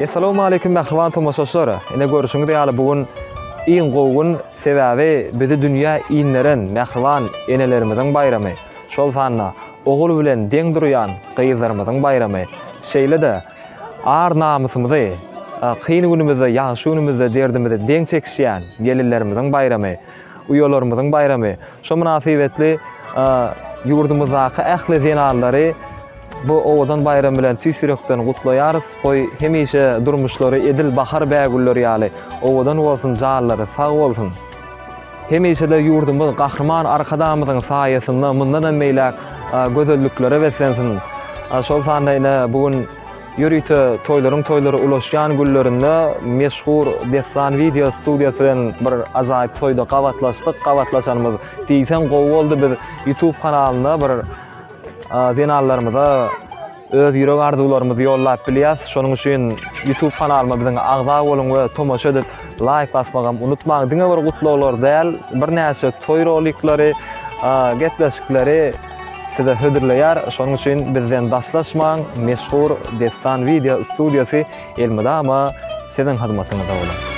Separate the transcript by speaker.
Speaker 1: Essalawmaleýkim mähriban tomaşaçylar! Ine görşüňiz ýaly bu gün iň gowy gün, sebäbi bizi dünýä inderen mähriban enelerimiziň baýramy, şol sanda ogul bilen deň durýan gyzlarymyzyň baýramy, şeýle-de ar-namysymyzy, kyn günümizde, ýagşy günümizde derdimizi deň çekişýän gelinlerimiziň baýramy, uýalarymyzyň baýramy. Şo mynasybetli ýurdumyzdaky ähli zenanlary Bu owadan baýram bilen tüýs ýürekden gutlaýarys. Goý, hemişe durmuşlary edil bahar bägülleri ýaly owadan bolsun, janlary sag bolsun! Hemişe-de ýurdumyz Gahryman Arkadagymyzyň saýasynda mundanam beýläk gözelliklere beslensin! Şol sanda ine bu gün ýörite toýlaryň toýlara ulaşýan günlerinde meşhur Dessan wideo studiýasy bilen bir ajaýyp toýda gabatlaşdyk. Gabatlaşanymyz diýseň gowy boldy. Biz YouTube kanalynda bir Zenanlarymyza öz ýürek arzuwlarymyzy ýollap bilýäs. Şonuň üçin YouTube kanalyma biziň agza boluň we tomaşa edip laýk basmagam unutmaň. Diňe bir gutlaglar däl, birnäçe toý rolikleri, gepleşikleri size hödürleýär. Şonuň üçin bizden daşlaşmaň. Meşhur Dessan wideo studiýasy elmydama siziň hyzmatyňyzda bolar.